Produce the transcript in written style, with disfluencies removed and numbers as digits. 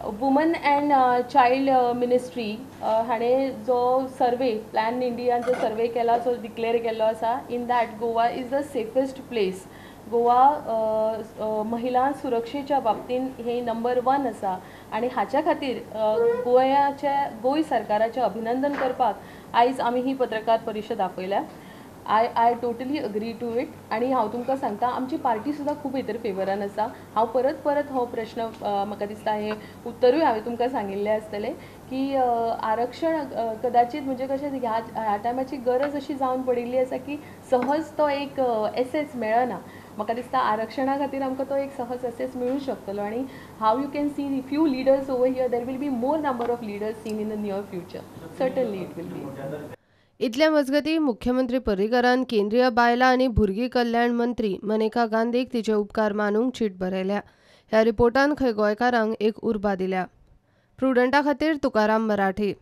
Woman and child ministry हाणें जो survey, plan इंडियान जो सर्वे केला, जो डिक्लेअर केल्लो आसा, in that Goa is the safest place. Goa महिला सुरक्षेच्या बाबतीन हे नंबर 1 आसा आनी हाच्या खातीर गोंयाचे गोंय सरकाराचें अभिनंदन करपाक आयज आमी ही पत्रकार परिशद आपयल्या. I totally agree to it. आनी हांव तुमकां सांगता, आमची पार्टी सुद्दां खूब भितर फेवरान आसा. हांव परत परत हो प्रश्न, म्हाका दिसता हें उत्तरूय हांवें तुमकां सांगिल्लें आसतलें की आरक्षण कदाचित म्हणजे कशें ह्या ह्या टायमाची गरज अशी जावन पडिल्ली आसा की सहज तो एक एसेस मेळना. म्हाका दिसता आरक्षणा खातीर आमकां तो एक सहज एसेस मेळूं शकतलो. आनी how you can see few leaders over here, there will be more number of leaders seen in the near future. Certainly it will be. इतल्या मजगती मुख्यमंत्री पर्रीकरान केंद्रीय बायलां आनी भुरगीं कल्याण मंत्री मनेका गांधीक तिचे उपकार मानूंक चीट बरयल्या. ह्या रिपोर्टान खंय गोंयकारांक एक उर्बा दिल्या. प्रुडंटा खातीर तुकाराम मराठे.